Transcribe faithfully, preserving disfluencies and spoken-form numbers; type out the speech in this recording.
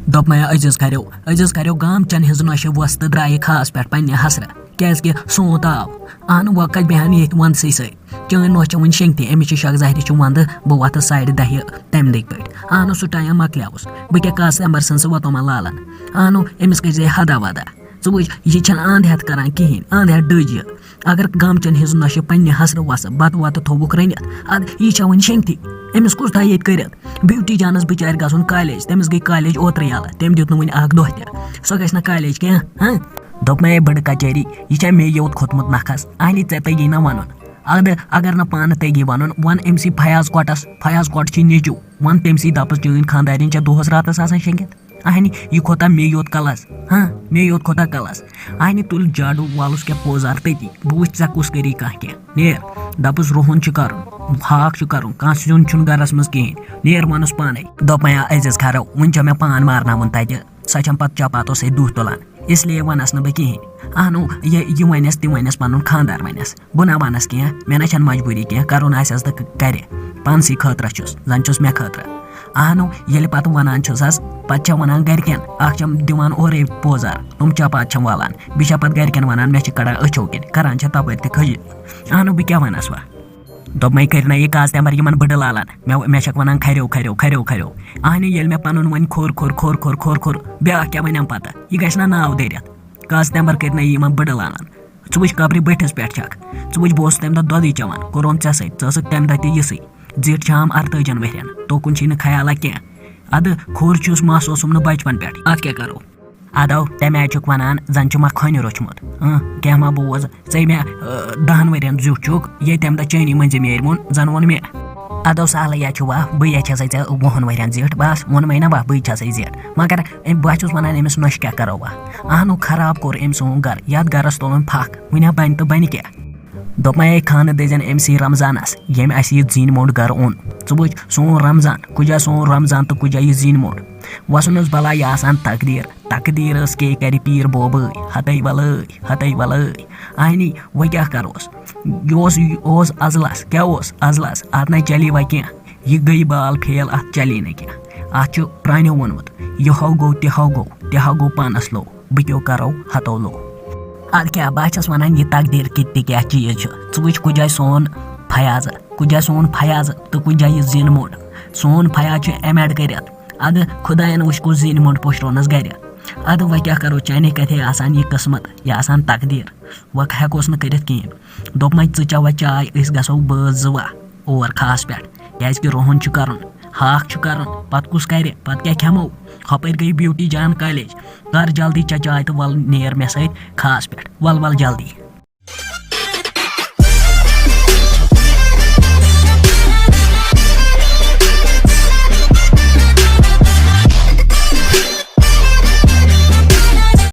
دوٚپمَے عزیز کریو، عزیز کریو گامچن ہٕنٛز نۄشہِ وۄس تہٕ درٛایہِ خاص پٮ۪ٹھ پننہِ حسرٕ، کیازِ کہِ سونت آو۔ اہن وۄنۍ کتہِ بیٚہن ییٚتھۍ ونٛدسٕے سۭتۍ؟ چٲنۍ نۄش چھِ وٕنہِ شیٚنگتھٕے، أمِس چھِ شک زہرِ چھُ ونٛدٕ، بہٕ وۄتھٕ ساڑِ دَہہِ تمہِ دۄہہِ پٲٹھۍ۔ اہن سُہ ٹایم مۄکلیوُس، بہٕ کیٛاہ کاسہٕ تمبر سٕنٛز وۄتو ما لالن؟ اہن أمِس کٔرۍ زِ حدا ودا۔ ژٕ وٕچھ، یہِ چھَنہٕ اَنٛد ہٮ۪تھ کران کِہیٖنۍ، اَنٛد ہٮ۪تھ ڈٔج یہِ۔ اگر گامچٮ۪ن ہِنٛز نۄشہِ پننہِ حسرٕ وَسہٕ بَتہٕ وَتہٕ تھووُکھ رٔنِتھ، اَدٕ یہِ چھےٚ وۄنۍ شیٚنگتھٕے۔ أمِس کُس تھایہِ ییٚتہِ کٔرِتھ؟ بیوٹی جانَس بِچارِ گژھُن کالیج، تٔمِس گٔے کالیج اوترٕ یَلہٕ، تٔمۍ دیُت نہٕ وٕنہِ اَکھ دۄہ تہِ۔ سۄ گژھِ نہ کالیج کینٛہہ، ہاں؟ دوٚپمَے بٔڑٕ کچٲری، یہِ چھےٚ مے یوت کھوٚتمُت نکھس، اہنہِ ژےٚ تَگی نہ وَنُن۔ اَدٕ اگر نہٕ پانہٕ تَگی وَنُن، وَن أمۍ سٕے فیاض کۄٹَس، فیاض کۄٹ چھُے نیٚچوٗ، وَن تٔمۍ سٕے دَپَس چٲنۍ خانٛدارِنۍ چھےٚ دۄہَس راتَس آسان شیٚنگِتھ۔ اہنہِ، یہِ کھوٚتا مے یوت کلس؟ ہاں، مے یوت کھوٚتا کلس؟ اہنہِ، تُل جاڈو والُس کیٛاہ پوزار تٔتی۔ بہٕ وٕچھِ ژےٚ کُس کٔری کانٛہہ کینٛہہ۔ نیر، دَپُس رُہُن چھُ کرُن، ہاکھ چھُ کرُن، کانٛہہ سیُن چھُنہٕ گرس منٛز کِہیٖنۍ۔ نیر وَنُس پانے۔ دوٚپمَے عزیز کھرو، وٕنہِ چھےٚ مےٚ پان مارناوُن تَتہِ۔ سۄ چھَم پتہٕ چپاتو سۭتۍ دُہ تُلان۔ اس لیے وَنس نہٕ بہٕ کِہیٖنۍ۔ اہنو، یہِ، یہِ وَنٮ۪س تہِ وَنٮ۪س پنُن خانٛدار وَنٮ۪س۔ بہٕ نہ وَنس کینٛہہ، مےٚ نہ چھَنہٕ مجبوٗری کینٛہہ، کرُن آسٮ۪س تہٕ ک-، کرِ۔ پانسٕے خٲطرٕ چھُس، زَن چھُس مےٚ خٲطرٕ۔ اہنو، ییٚلہِ پتہٕ وَنان چھُسَس، پتہٕ چھےٚ وَنان گرِکٮ۪ن، اکھ چھَم دِوان اورَے پوزار، تِم چپاتہٕ چھَم والان، بیٚیہِ چھےٚ پتہٕ گرِکٮ۪ن وَنان، مےٚ چھِ کڑان أچھو کِنۍ، کران چھےٚ تپٲرۍ تہِ خٔجِل۔ اہنو، بہٕ کیٛاہ وَنس وۄنۍ؟ دوٚپمَے کٔرۍ نہ یہِ کاز تمبر یِمن بٔڑٕ لالن، مےٚ، مےٚ چھَکھ وَنان کھریو، کھریو، کھریو، کھریو۔ اہنہِ، ییٚلہِ مےٚ پنُن وۄنۍ کھوٚر، کھوٚر، کھوٚر، کھوٚر، کھوٚر، کھوٚر، بیٛاکھ کیٛاہ وَنٮ۪م پتہٕ؟ یہِ گژھِ نہ ناو دٔرِتھ۔ کاز تمبر کٔرۍ نہ یہِ یِمن بٔڑٕ لالن۔ ژٕ وٕچھ کبرِ بٔٹھِس پٮ۪ٹھ چھکھ۔ ژٕ وٕچھ، بہٕ اوسُس تمہِ دۄہ دۄدٕے چٮ۪وان، کوٚرُم ژےٚ سۭتۍ، ژٕ ٲسٕکھ تمہِ دۄہ تہِ یِژھٕے۔ زِٹھ چھام ارتٲجن ؤرین، توکُن چھے نہٕ خیالا کینٛہہ۔ ادٕ کھوٚر چھُس، مس اوسُم نہٕ بچپن پٮ۪ٹھ، اتھ کیٛاہ کرو؟ ادو، تمہِ آیہِ چھُکھ ونان، زن چھُ مکھٲنۍ روٚچھمُت۔ اۭں، کینٛہہ ما بوز، ژے مےٚ، ٲ، دہن ؤرین زیُٹھ چھُکھ، یے تمہِ دۄہ چٲنی مٔنٛزِم یٲرۍ ووٚن، زن ووٚن مےٚ۔ ادو سہلٕے یا چھُ وا، بٕے یا چھسے ژےٚ وُہن ؤرین زیٹھ، بس ووٚنمے نہ وا، بٕے چھسے زیٹھ۔ مگر أمۍ، بہٕ چھُس ونان، أمِس نۄشہِ کیٛاہ کرو وا؟ اہنو، خراب کوٚر أمۍ سون گرٕ، یتھ گرس تُلُن پھکھ، وُنہِ بنہِ تہٕ بنہِ کیٛاہ؟ دوٚپمَے خانہٕ دٔزِن أمۍ سٕے رمضانس، ییٚمۍ اَسہِ یہِ زِنۍ موٚنٛڈ گرٕ اوٚن۔ ژٕ وٕچھ، سون رمضان، کُجا سون رمضان تہٕ کُجا یہِ زِنۍ موٚنٛڈ؟ وَسُن اوس بلا یہِ آسان تقدیٖر، تقدیٖر ٲس کے کرِ پیٖر بوبٲے، ہتے ولٲے، ہتے ولٲے۔ اہنی، وۄنۍ کیٛاہ کروس؟ یہِ اوس، یہِ اوس ازلس، کیٛاہ اوس ازلس؟ اتھ نَے چلی وۄنۍ کینٛہہ۔ یہِ گٔے بال فیل، اتھ چلی نہٕ کینٛہہ۔ اتھ چھُ پرٛانیو ووٚنمُت، یہِ ہو گوٚو، تہِ ہو گوٚو، تہِ ہو گوٚو پانس لو، بہٕ کیٛاہ کرو ہتو لو۔ ادٕ کیٛاہ، بہٕ چھَس ونان، یہِ تقدیٖر کِتھ تہِ کیٛاہ چیٖز چھُ؟ ژٕ وٕچھ، کُجاے سون فیاض، کُجاے سون فیاض تہٕ کُجاے یہِ زِنۍ موٚنٛڈ۔ سون فیاض چھُ ایم ایڈ کٔرِتھ۔ ادٕ خداین وٕچھ، کُس زِنۍ موٚنٛڈ پوشروونس گرِ۔ ادٕ وۄنۍ کیٛاہ کرو، چانے کتھے آسان یہِ قٕسمت، یہِ آسان تقدیٖر۔ وۄنۍ ہٮ۪کوس نہٕ کٔرِتھ کِہیٖنۍ۔ دوٚپمَے، ژٕ چےٚ وۄنۍ چاے، أسۍ گژھو بٲژ زٕ وا اور کھاہَس پٮ۪ٹھ، کیٛازِکہِ رُہُن چھُ کَرُن، ہاکھ چھُ کَرُن، پَتہٕ کُس کَرِ، پَتہٕ کیٛاہ کھٮ۪مو؟ ہۄپٲرۍ گٔے بیوٹی جان کالیج۔ کَر جلدی چےٚ چاے تہٕ وَل نیر مےٚ سۭتۍ کھاہَس پٮ۪ٹھ، وَل وَل جلدی۔